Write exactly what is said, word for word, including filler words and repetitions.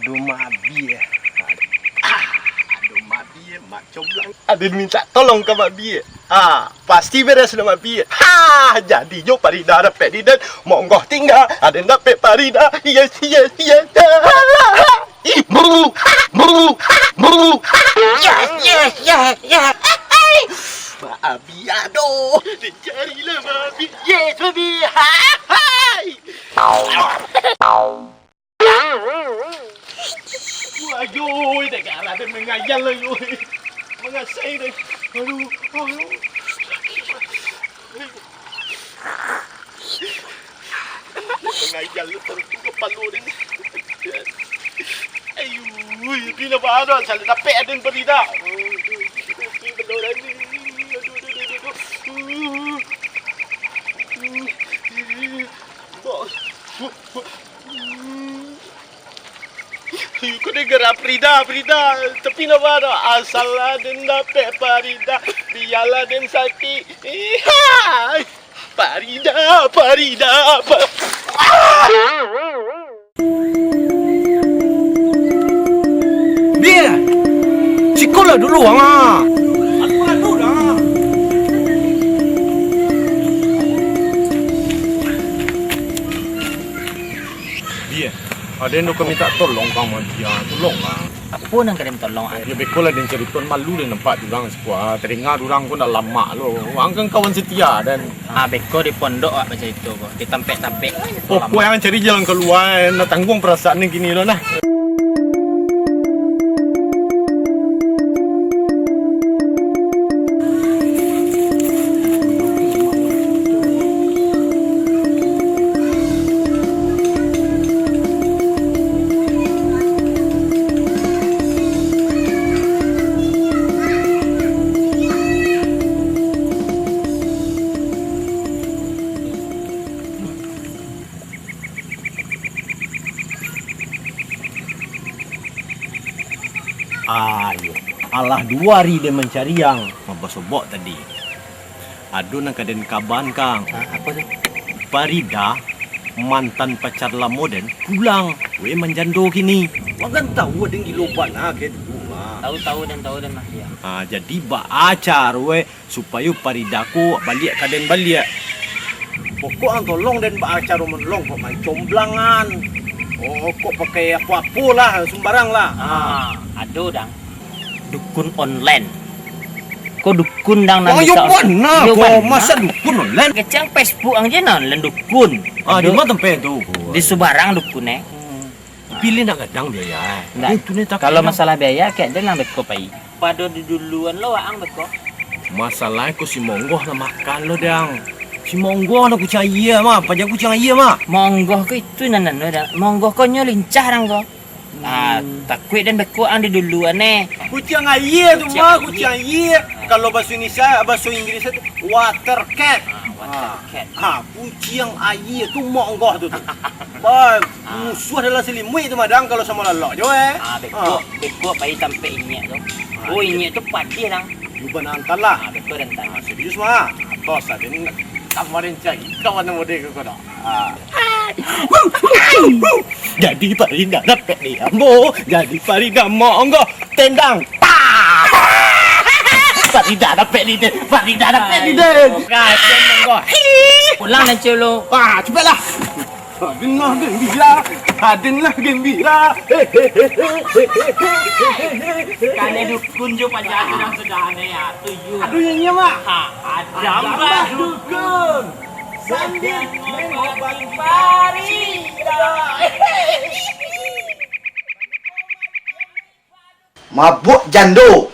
Aduh, Mak Bia. Ah, aduh, Mak Bia, Mak Comblang. Aden mintak tolong ka Mak Bia. Ah, pasti beres lah, Mak Bia. Ha, jadinyo Parida dapek di den. Monggo tingga, aden dapek Parida. Yes, yes, yes. Yes, yes, yes, yes, yes. Mak Bia doh. Dicarilah Mak Bia. Yes, Mak Bia. Hai. Waduh, dah garah dah mangayal lah, yo. Mangasai dah. Aduh, aduh. Mangayal lah, taruih tu kapalo dah ni. Ayuh, pina bahan dah, salah dapek aden Parida. Aduh, aduh, aduh, aduh. Iko deh gerak Parida, Parida. Tapi napa dah? Asal lah den dapek Parida, bialah den sakik. Ihai! Parida, Parida, pa- Bia! Sikolah dulu, Ang, ah! Aduh, aduh, dah! Bia, aden tu ka mintak tolong ka Ang, Bia. Tolong, Ang. Apo nan ka den tolong, Ang? Yo, beko lah den carito, malu den nampak urang siko. Ah, tadanga urang ko ndak lamak lo. Ang kan kawan setia den. Ah, beko di pondok awak bacarito ko, di tampek-tampek. Pokok yang cari jalan kalua, eh, nak tangguang parasaan ni kini lo nah. Ah, iyo. Alah duo ari den mancari ang, mabasobok tadi. Ado nan ka den kabakan, Kang. Ah, apo tu? Parida, mantan pacar lamo den, pulang. Weh, manjando kini. Wak kan tahu aden gilo bana ka dulu, ah. Tahu, tahu, den tahu, den, Mas, iyo. Ah, jadi baa caro, weh, supayo Parida ko baliak ka den baliak. Pokok ang tolong den baa caro manolong, kok main comblangan. Oh, kok pakai apo-apo lah, sumbarang lah. Ah, ado, Dang. Dukun online. Ko dukun, Dang, nan bisa. Wah, iyo bana, iyo ko bana. Masa dukun online? Kecek Facebook ang je nan online dukun. Ah, di ma tampek tu? Di subarang dukun, eh. Tapi lai ndak gadang biaya, eh. Ndak. Itu ni tapi kalau masalah biaya, kek den lah beko pai. Pado di duluan lo waang beko. Masalah ko si Monggoh lah makan lo, Dang. Si Monggoh lah kuciang aia mah, paja kuciang aia mah. Monggoh ko itu nan anu, Dang. Monggoh ko nyo lincah, Dang, ko. Ah, takuik den beko ang di duluan, eh. Kuciang aia tu mah, kuciang aia. Kalau bahaso Indonesia, bahaso Inggris tu water cat. Ah, water cat. Ah, kuciang aia tu Monggoh tu, tu. Ba, musuah dalam salimuik tu mah, Dang, kalau samo lalok jo, eh. Ah, beko, beko pai tampek inyiak tu. Oh, inyiak tu padih, Dang. Yo bana antah lah. Ah, beko antah. Ah, serius mah. Atos lah, den. Kamarin cari kawan model ko, ko dak? Ah. Jadi Parida dapek di ambo, jadi Parida Monggoh tendang. Tah! Parida dapek di den, Parida dapek di den. Kasian Monggoh. Pulang lah, Colo. Ah, capeklah. Aden lah gembira, aden lah gembira. Kanai dukun jo paja tu nan sudah aneh ya, tuju. Aduh, yang iya, Mak. Ha, ada Mbah Dukun. Sambil mengobati Parida. Mabuk jando.